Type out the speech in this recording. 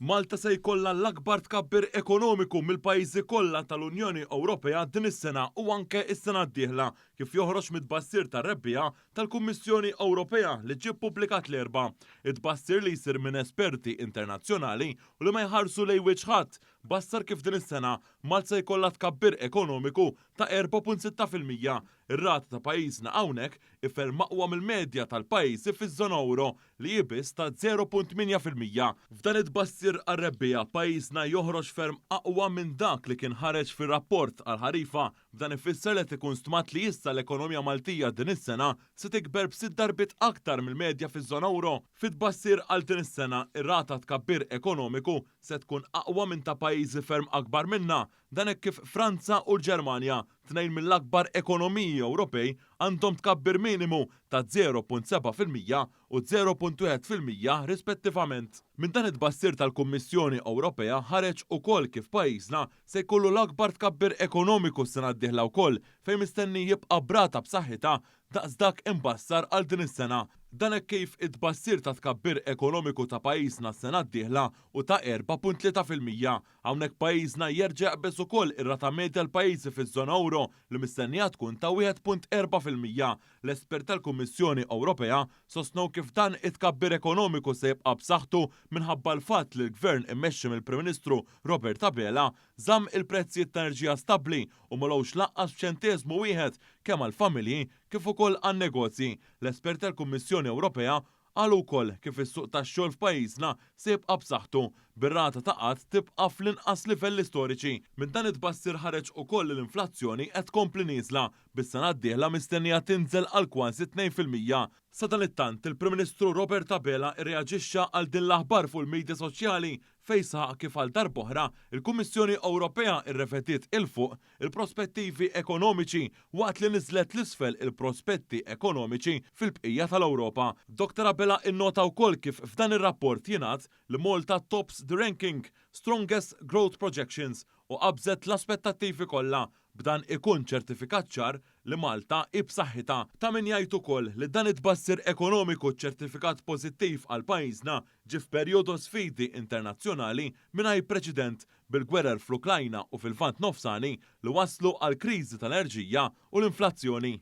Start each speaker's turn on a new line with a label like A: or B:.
A: Malta se jkollha l-akbar tkabbir ekonomiku mill-pajjiżi kollha tal-Unjoni Ewropea din is-sena u anke s-sena d-dieħla, kif joħroġ mit-tbassir tar-rebbiegħa tal-Kummissjoni Ewropea li ġie ppubblikat l-Erbgħa. It-tbassir li jsir minn esperti internazzjonali u li ma jħarsu lejn wiċċ ħadd, bassar kif din is-sena Malta se jkollha tkabbir ekonomiku ta' 4.6%. Ir-rata ta' pajjiżna hawnhekk hi ferm aqwa mill-medja tal-pajjiżi fiż-żona ewro li hi biss ta' 0.8%. F'dan it-tbassir għar-rebbiegħa pajjiżna joħroġ ferm aqwa minn dak li kien ħareġ fir-rapport għall-ħarifa. B'dan ifisser li qed ikun stmat li issa l-ekonomija Maltija din is-sena se tikber b'sitt darbiet aktar mill-medja fiż-żona ewro. Fit-tbassir għal din is-sena, ir-rata tkabbir ekonomiku se tkun aqwa minn ta' pajjiżi ferm akbar minna. Dan hekk kif Franza u l-Ġermanja, tnejn mill-akbar ekonomiji Ewropej, għandhom tkabbir minimu ta' 0.7% u 0.1% rispettivament. Minn dan it-tbassir tal-Kummissjoni Ewropea ħareġ ukoll kif pajjiżna se jkollu l-akbar tkabbir ekonomiku s-sena d-dieħla wkoll fejn mistenni jibqa' b'rata b'saħħitha daqs dak imbassar għal din is-sena. Dan hekk kif it-tbassir ta' tkabbir ekonomiku ta' pajjiżna s-sena d-dieħla hu ta' 4.3%. Hawnhekk pajjiżna jerġa' jaqbeż ukoll ir-rata medja l-pajjiżi fiż-żona ewro li mistennija tkun ta' 1.4%. L-espert tal-Kummissjoni Ewropea sostnew kif dan it-tkabbir ekonomiku se jibqa' b'saħħtu minħabba l-fatt li l-Gvern immexxi mill-Prim Ministru Robert Abela żamm il-prezzijiet ta' enerġija stabbli u m'għolewx lanqas b'ċenteżmu wieħed kemm għall-familji kif ukoll għan-negozji. L-esperti tal-Kummissjoni Ewropea qalu wkoll kif is-suq tax-xogħol f'pajjiżna se jibqa' b'saħħtu, bir-rata ta' qgħad tibqa' fl-inqas livelli storiċi. Minn dan it-tbassir ħareġ ukoll li l-inflazzjoni qed tkompli nieżla, bis-sena d-dieħla mistennija tinżel għal kważi 2%. Sadanittant, il-Prim Ministru Robert Abela rreaġixxa għal din l-aħbar fuq il-midja soċjali fejn saħaq kif għal darb'oħra l-Kummissjoni Ewropea rrevediet 'il fuq il-prospettivi ekonomiċi waqt li niżlet 'l isfel il-prospetti ekonomiċi fil-bqija tal-Ewropa. Dottor Abela innota wkoll kif f'dan ir-rapport jingħad li Malta tops the ranking, strongest growth projections u qabżet l-aspettattivi kollha, b'dan ikun ċertifikat ċar li Malta hi b'saħħitha. Ta' min jgħid ukoll li dan it-tbassir ekonomiku ċċertifikat pożittiv għal pajjiżna ġie f'perjodu sfidi internazzjonali mingħajr preċedent bil-gwerer fl-Ukrajna u fil-Lvant Nofsani li wasslu għal kriżi tal-enerġija u l-inflazzjoni.